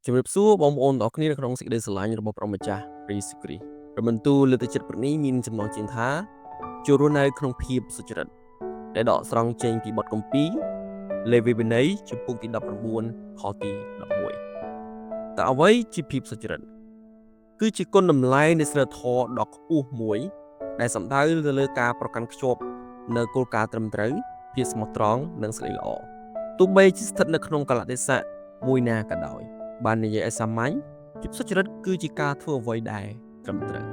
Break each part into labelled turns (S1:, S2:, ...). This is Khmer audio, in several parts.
S1: ជំរាបសួរបងប្អូនទាំងអស់គ្នានៅក្នុងសេចក្តីស្រឡាញ់របស់ព្រះម្ចាស់ព្រះយេស៊ូវគ្រីស្ទព្រះបន្ទូលលើកទឹកចិត្តព្រឹកនេះមានចំណងជើងថាចូលរស់នៅក្នុងភាពសុចរិតដែលដកស្រង់ចេញពីបទគម្ពីរលេវីវិន័យជំពូកទី19ខទី11តើអ្វីជាភាពសុចរិតគឺជាគុណតម្លៃនៃសីលធម៌ដ៏ខ្ពស់មួយដែលសំដៅទៅលើការប្រកាន់ខ្ជាប់នៅគោលការណ៍ត្រឹមត្រូវភាពស្មោះត្រង់និងសេចក្តីល្អទោះបីជាស្ថិតនៅក្នុងកាលៈទេសៈមួយណាក៏ដោយបាននិយាយឲ្យសាមញ្ញភាពសុចរិតគឺជាការធ្វើអ្វីដែលត្រឹមត្រូវ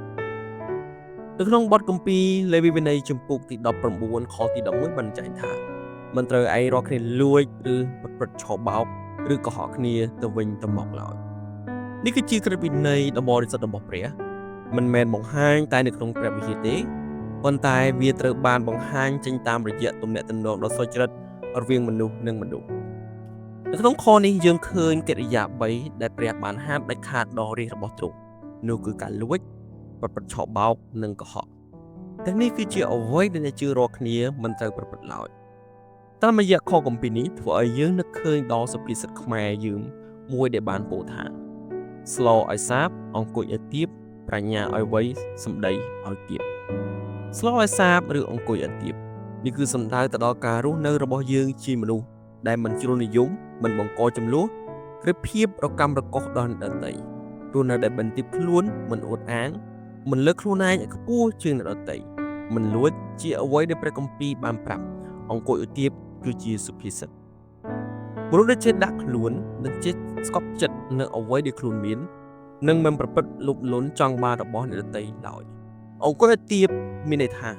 S1: នៅក្នុងបទគម្ពីរលេវីវិន័យជំពូកទី19ខទី11បានចែងថាមិនត្រូវឯងរាល់គ្នាលួចឬប្រព្រឹត្តឆបោកឬកុហកគ្នាទៅវិញទៅមកឡើយនេះគឺជាក្រឹតវិន័យដ៏បរិសុទ្ធរបស់ព្រះមិនមែនបង្ហាញតែនៅក្នុងព្រះវិហារទេប៉ុន្តែវាត្រូវបានបង្ហាញចេញតាមរយៈទំនាក់ទំនងដ៏សុចរិតរវាងមនុស្សនិងមនុស្សនៅក្នុងខនេះយើងឃើញកិរិយា3ដែលព្រះបានហាមដាច់ខាតដល់រាជរបស់ទ្រង់នោះគឺការលួចប្រព្រឹត្តឆបោកនិងកុហកទាំងនេះគឺជាអ្វីដែលអ្នកជឿរាល់គ្នាមិនត្រូវប្រព្រឹត្តឡើយតាមរយៈខគម្ពីរនេះធ្វើឲ្យយើងនឹកឃើញដល់សុភាសិតខ្មែរយើងមួយដែលបានពោលថាស្លឲ្យសាបអង្គុយឲ្យទៀបប្រាជ្ញាឲ្យវៃសម្ដីឲ្យទៀបស្លឲ្យសាបឬអង្គុយឲ្យទៀបនេះគឺសំដៅទៅដល់ការរស់នៅរបស់យើងជាមនុស្សដែលមិនជ្រុលនិយមមិនបង្កចំនួនឬភាពរកម្មរកុសដល់អ្នកដទៃរស់នៅដែលបន្ទាបខ្លួនមិនអួតអាងមិនលើកខ្លួនឯងឲ្យខ្ពស់ជាងអ្នកដទៃមិនលួចជាអ្វីដែលព្រះគម្ពីរបានប្រាប់អង្គុយឲ្យទៀបគឺជាសុភាសិតមនុស្សដែលចេះដាក់ខ្លួននិងចេះស្កប់ចិត្តនៅអ្វីដែលខ្លួនមាននិងមិនប្រព្រឹត្តលោភលន់ចង់បានរបស់អ្នកដទៃឡើយអង្គុយឲ្យទៀបមានន័យថា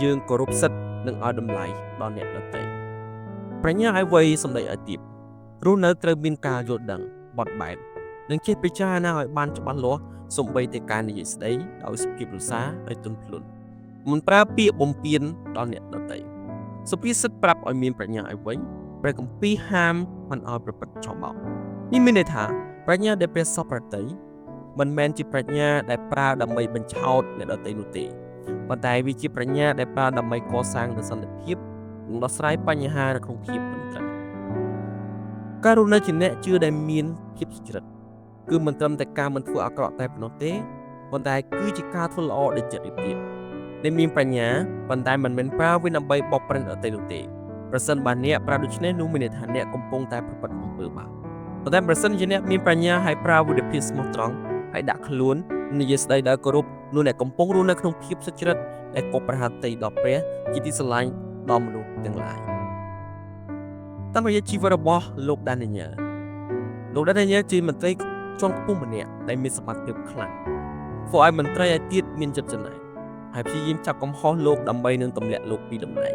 S1: យើងគោរពសិទ្ធិនិងឲ្យតម្លៃដល់អ្នកដទៃប្រាជ្ញាឲ្យវៃសម្ដីឲ្យទៀបរស់នៅត្រូវមានការយល់ដឹងបត់បែននិងចេះពិចារណាឲ្យបានច្បាស់លាស់សូម្បីតែការនិយាយស្ដីដោយសុភាពរសាដោយទន់ភ្លន់មិនប្រើពាក្យបំពានដល់អ្នកដទៃសុភាសិតប្រាប់ឲ្យមានប្រាជ្ញាឲ្យវិញព្រះគម្ពីរហាមមិនឲ្យប្រព្រឹត្តឆបោកនេះមានន័យថាប្រាជ្ញាដែលព្រះសពប្រតិមិនមែនជាប្រាជ្ញាដែលប្រើដើម្បីបញ្ឆោតអ្នកដទៃនោះទេប៉ុន្តែវាជាប្រាជ្ញាដែលប្រើដើម្បីកសាងនូវសន្តិភាពនិងដោះស្រាយបញ្ហានៅក្នុងភាពត្រឹមត្រូវការរស់នៅជាអ្នកជឿដែលមានភាពសុចរិតគឺមិនត្រឹមតែការមិនធ្វើអាក្រក់តែប៉ុណ្ណោះទេប៉ុន្តែគឺជាការធ្វើល្អដោយចិត្តរីករាយដែលមានប្រាជ្ញាប៉ុន្តែមិនមែនប្រើវាដើម្បីបបប្រេនដទៃនោះទេប្រសិនបើអ្នកប្រើដូច្នេះនោះមានន័យថាអ្នកកំពុងតែប្រព្រឹត្តអំពើបាបប៉ុន្តែប្រសិនជាអ្នកមានប្រាជ្ញាហើយប្រើវិទ្យាស្មោះត្រង់ហើយដាក់ខ្លួននិយាយស្ដីដោយគោរពនោះអ្នកកំពុងរស់នៅក្នុងភាពសុចរិតដែលកប់ប្រហាតីដល់ព្រះជាទីស្រឡាញ់ដល់មនុស្សទាំងឡាយតាមរយៈជីវិតរបស់លោកដានីញ៉ែលលោកដានីញ៉ែលជាមន្ត្រីជាន់ខ្ពស់ម្នាក់ដែលមានសមត្ថភាពខ្លាំងធ្វើឲ្យមន្ត្រីឯទៀតមានចិត្តចំណែនហើយព្យាយាមចាប់កំហុសលោកដើម្បីនឹងទម្លាក់លោកពីតំណែង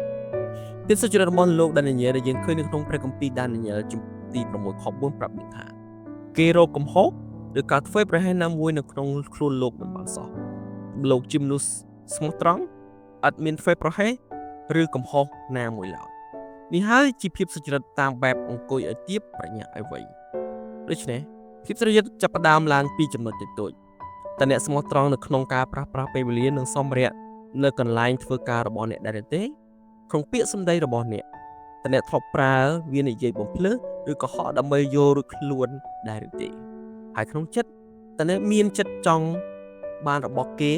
S1: ភាពសុចរិតរបស់លោកដានីញ៉ែលដែលយើងឃើញនៅក្នុងព្រះគម្ពីរដានីញ៉ែលជំពូកទី6ខ4ប្រាប់យើងថាគេរកកំហុសឬការធ្វើប្រហែសណាមួយនៅក្នុងខ្លួនលោកមិនបានសោះលោកជាមនុស្សស្មោះត្រង់អត់មានធ្វើប្រហែសឬកំហុសណាមួយឡើយនេះហើយជាភាពសុចរិតតាមបែបអង្គុយឲ្យទៀបប្រាជ្ញាឲ្យវៃដូច្នេះភាពសុចរិតចាប់ផ្ដើមឡើងពីចំណុចតូចៗតើអ្នកស្មោះត្រង់នៅក្នុងការប្រាស្រ័យពេលវេលានិងសម្ភារៈនៅកន្លែងធ្វើការរបស់អ្នកដែរទេក្នុងពាក្យសម្ដីរបស់អ្នកតើអ្នកធ្លាប់ប្រើវានិយាយបំភ្លើឬកុហកដើម្បីយករួចខ្លួនដែរឬទេហើយក្នុងចិត្តតើអ្នកមានចិត្តចង់បានរបស់គេ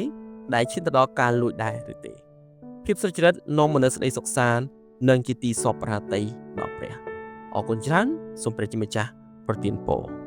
S1: ដែលឈានទៅដល់ការលួចដែរឬទេភាពសុចរិតនាំមកនូវសេចក្តីសុខសាន្តនិងជាទីសព្វព្រះហឫទ័យដល់ព្រះអរគុណច្រើនសូមព្រះជាម្ចាស់ប្រទានពរ។